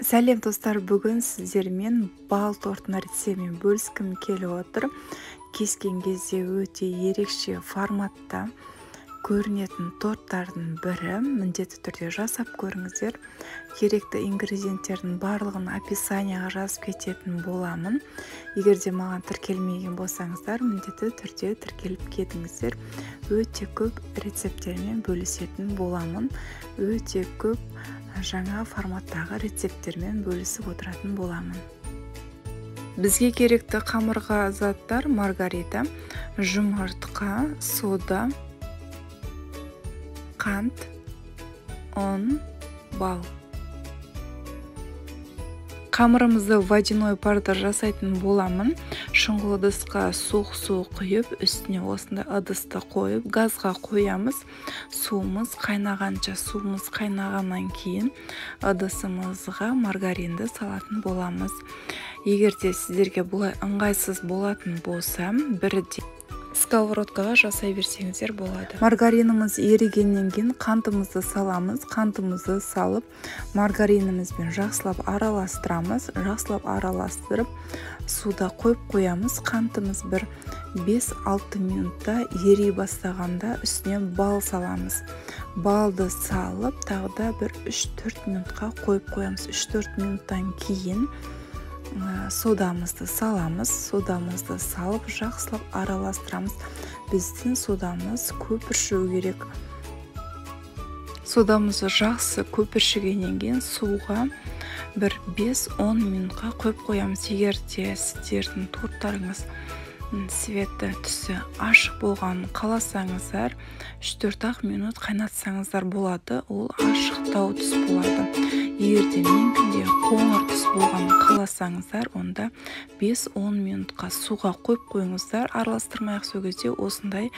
Сәлем достар, бүгін сіздермен бал тортының рецептімен бөліскім келіп отыр. Кескен кезде өте ерекше форматта көрінетін торттардың бірі. Міндетті түрде жасап көріңіздер. Керекті ингредиенттердің барлығын описанияға жазып кететін боламын. Егер де маған тіркелмеген болсаңыздар, міндетті түрде тіркеліп кетіңіздер. Өте көп рецепттермен бөлісетін боламын. Өте көп жаңа форматтағы рецепттермен бөлісіп отыратын боламын. Бізге керекті қамырға заттар: маргарита, жұмыртқа, сода, қант, ұн, бал. Қамырымызды водяной парда жасайтын боламын. Шұңғыл ыдысқа суық су құйып, үстіне осындай ыдысты қойып, газға қоямыз. Суымыз қайнағанша, суымыз қайнағаннан кейін ыдысымызға маргаринді салатын боламыз. Егер де сіздерге бұлай ыңғайсыз болатын болса, бірден сковородкаға жасай берсеңіздер болады. Маргариніміз ерігеннен кейін қантымызды саламыз. Қантымызды салып, маргаринімізбен жақсылап араластырамыз. Жақсылап араластырып, суда қойып қоямыз. Қантымыз бір 5-6 минутта ери бастағанда үстіне бал саламыз. Балды салып, тағы да бір 3-4 минутқа қойып қоямыз. 3-4 минуттан кейін содамызды саламыз. Содамызды салып, жақсылап араластырамыз. Біздің содамыз көпіршу керек. Содамызды жақсы көпіршігеннен кейін суға бір 5-10 минутқа қойып қоямыз. Егер де сіздердің торттарыңыз цветі, түсі ашық болғанын қаласаңыздар, 3-4 минут қайнатсаңыздар болады. Ол ашықтау түс болады. Егер де менікіндей қоңыр түс болғанын қаласаңыздар, онда 5-10 минутқа суға қойып қойыңыздар. Араластырмай-ақ, сол кезде осындай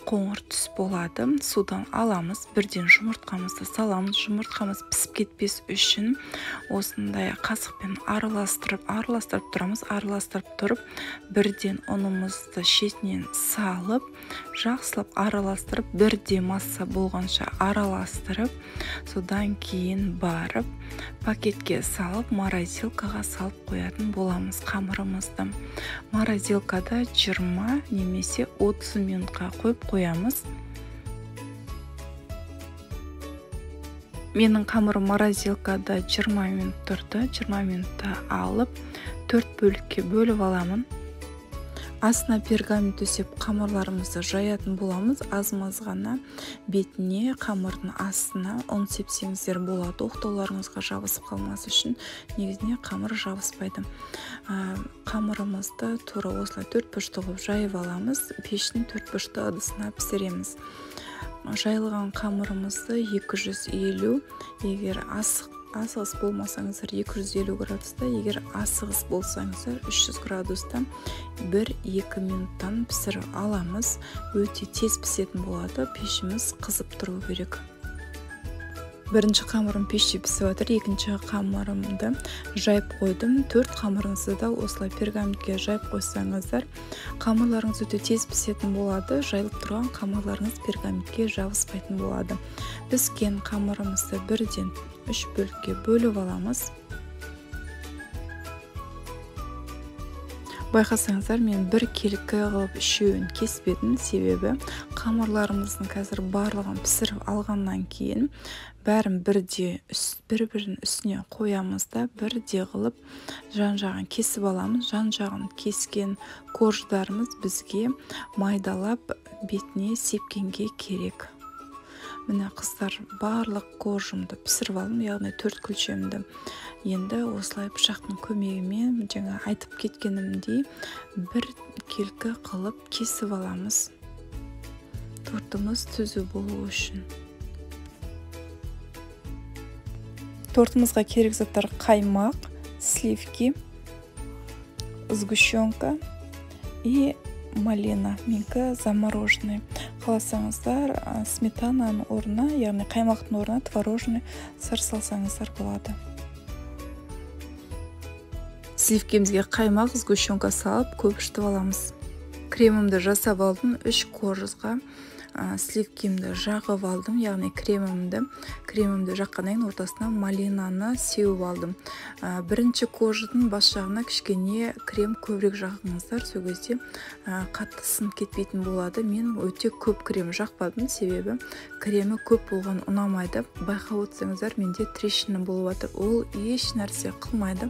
қоңыр түс болады. Судан аламыз, бірден жұмыртқамызды саламыз. Жұмыртқамыз пісіп кетпес үшін осындай қасықпен араластырып тұрамыз. Араластырып тұрып, бірден ұнымызды шетінен салып, жақсылап араластырып, бірден масса болғанша араластырып, содан кейін барып пакетке салып, морозилкаға салып қоятын боламыз қамырымызды. Морозилкада 20 немесе 30 минутқа қойып қоямыз. Менің қамырым морозилкада 20 минут тұрды. 20 минутта алып, 4 бөлікке бөліп аламын. Астына пергамент төсеп, қамырларымызды жаятын боламыз. Аз-маз ғана бетіне, қамырдың астына ұн сепсеңіздер болады. Оқтауларыңызға жабысып қалмас үшін. Негізіне қамыр жабыспайды. Қамырымызды тура осылай төрт бұрышты қылып жайып аламыз. Пештің төрт бұрышты ыдысына пісіреміз. Жайылған қамырымызды 250, егер асығыс болмасаңыздар 250 градуста, егер асығыс болсаңыздар 300 градуста 1-2 минуттан пісіріп аламыз. Өте тез пісетін болады, пешіміз қызып тұру керек. Бірінші қамырым пеште пісіп жатыр, екінші қамырымды жайып қойдым. 4 қамырыңызды да осылай пергаментке жайып қойсаңыздар, қамырларыңыз өте тез пісетін болады. Жайылып тұрған қамырларыңыз пергаментке жабыспайтын болады. Піскен қамырымызды бірден 3 бөлікке бөліп аламыз. Байқасаңыздар, мен бір келкі қылып үшеуін кеспедім, себебі қамырларымыздың қазір барлығын пісіріп алғаннан кейін бәрін бірде бір-бірінің үстіне қоямыз да, бірде қылып жан-жағын кесіп аламыз. Жан-жағын кескен корждарымыз бізге майдалап бетіне сепкенге керек. Міне қыздар, барлық коржымды пісіріп алдым, яғни 4 күлшемді. Енді осылай пышақтың көмегімен жаңа айтып кеткенімдей бір келкі қылып кесіп аламыз. Тортымыз түзу болу үшін. Тортымызға керек заттар: қаймақ, сливки, сгущенка и малина. Менікі замороженный. Қаласаңыздар, сметананың орнына, яғни қаймақтың орнына творожный сыр салсаңыздар болады. Сливкемізге қаймақ, сгущенка салып көпіртіп аламыз. Кремімді жасап алдым. 3 коржға Сливкимді жағып алдым, яғни кремімді. Кремімді жаққаннан кейін ортасына малинаны сеуіп алдым. Бірінші корждың бас жағына кішкене крем көбірек жағыңыздар, сол кезде қатты сынып кетпейтін болады. Мен өте көп крем жақпадым, себебі кремі көп болған ұнамайды. Байқап отырсаңыздар, менде трещина болып жатыр. Ол еш нәрсе қылмайды.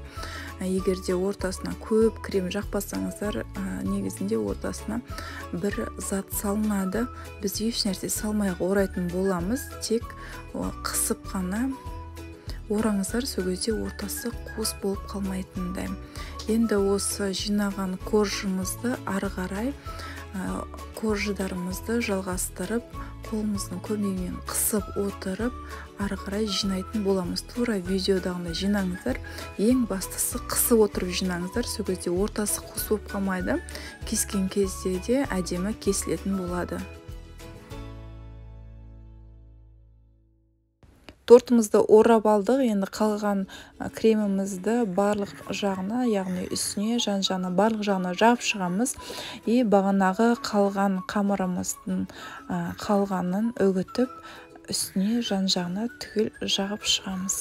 Егер де ортасына көп крем жақпасаңыздар, негізінде ортасына бір зат салынады. Біз еш нәрсе салмай орайтын боламыз, тек қысып қана ораңыздар, сол кезде ортасы қуыс болып қалмайтындай. Енді осы жинаған коржымызды ары қарай корждарымызды жалғастырып, қолымыздың көмегімен қысып отырып, ары қарай жинайтын боламыз. Тура видеодағындай жинаңыздар. Ең бастысы қысып отырып жинаңыздар, сол кезде ортасы қуыс болып қалмайды. Кескен кезде де әдемі кесілетін болады. Тортымызды орап алдық. Енді қалған кремімізді барлық жағына, яғни үстіне, жан-жағына, барлық жағына жағып шығамыз. И бағанағы қалған қамырымыздың қалғанын үгітіп, үстіне, жан-жағына түгел жағып шығамыз.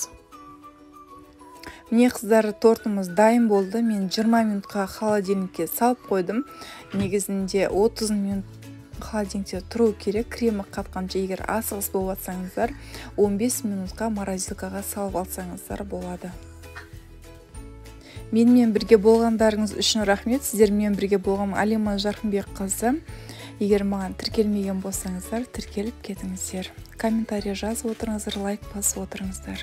Міне қыздар, тортымыз дайын болды. Мен 20 минутқа холодильникке салып қойдым. Негізінде 30 минут холодильникте тұру керек, кремі қатқанша. Егер асығыс болып жатсаңыздар, 15 минутқа морозилкаға салып алсаңыздар болады. Менімен бірге болғандарыңыз үшін рахмет. Сіздермен бірге болған Алима Жарқынбекқызы. Егер маған тіркелмеген болсаңыздар, тіркеліп кетіңіздер. Комментарий жазып отырыңыздар, лайк басып отырыңыздар.